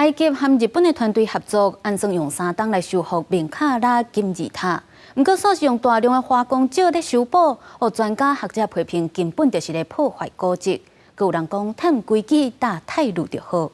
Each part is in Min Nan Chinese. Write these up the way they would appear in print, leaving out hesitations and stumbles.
埃及和日本的團隊合作，按算用3冬來修復孟卡拉金字塔。毋過，煞是用大量的花崗石咧修補，予專家學者批評根本就是咧破壞古蹟。閣有人講，趁規支搭鈦鋁就好。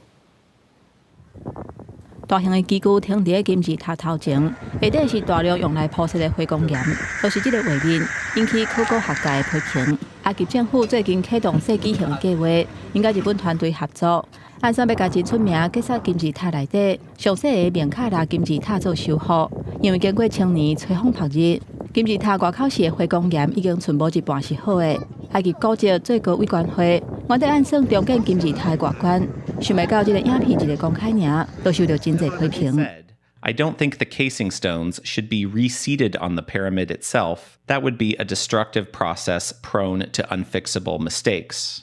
大型的機具停佇金字塔頭前，下底是大量用來鋪設的花崗岩，就是這個畫面引起考古學界的批評。埃及政府最近啟動世紀行計劃，𪜶佮日本團隊合作，按算欲共真出名吉薩金字塔內底上細个孟卡拉金字塔做修復，因為經過千年吹風曝日，金字塔外口時的花崗岩已經賰無一半是好的。埃及古蹟最高委員會原底按算重建金字塔的外觀，想袂到這個影片一个公開爾，就受著真濟批評。 I don't think the casing stones should be reseated on the pyramid itself. That would be a destructive process prone to unfixable mistakes.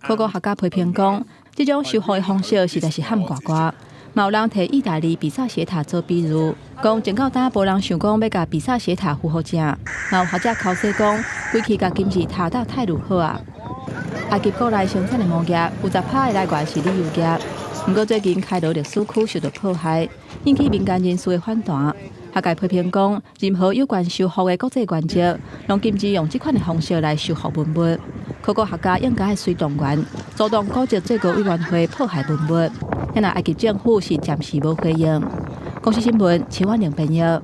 考古學家批評講，這種修復的方式實在是譀蓋蓋。嘛有人提意大利比薩斜塔做比喻，講前到今無人想講欲共比薩斜塔扶予正。嘛有學者剾洗講，規氣共金字塔搭鈦鋁好啊。埃及國內生產的魔業有10%的來源是旅遊業，毋過最近開羅歷史區受到破壞，引起民間人士的反彈。學界批評講，任何有關修復的國際原則，攏禁止用這款的方式來修復文物。考古學家應該隨動員，阻擋古蹟最高委員會破壞文物。現在埃及政府是暫時無回應。公視新聞，陳婉玲編譯。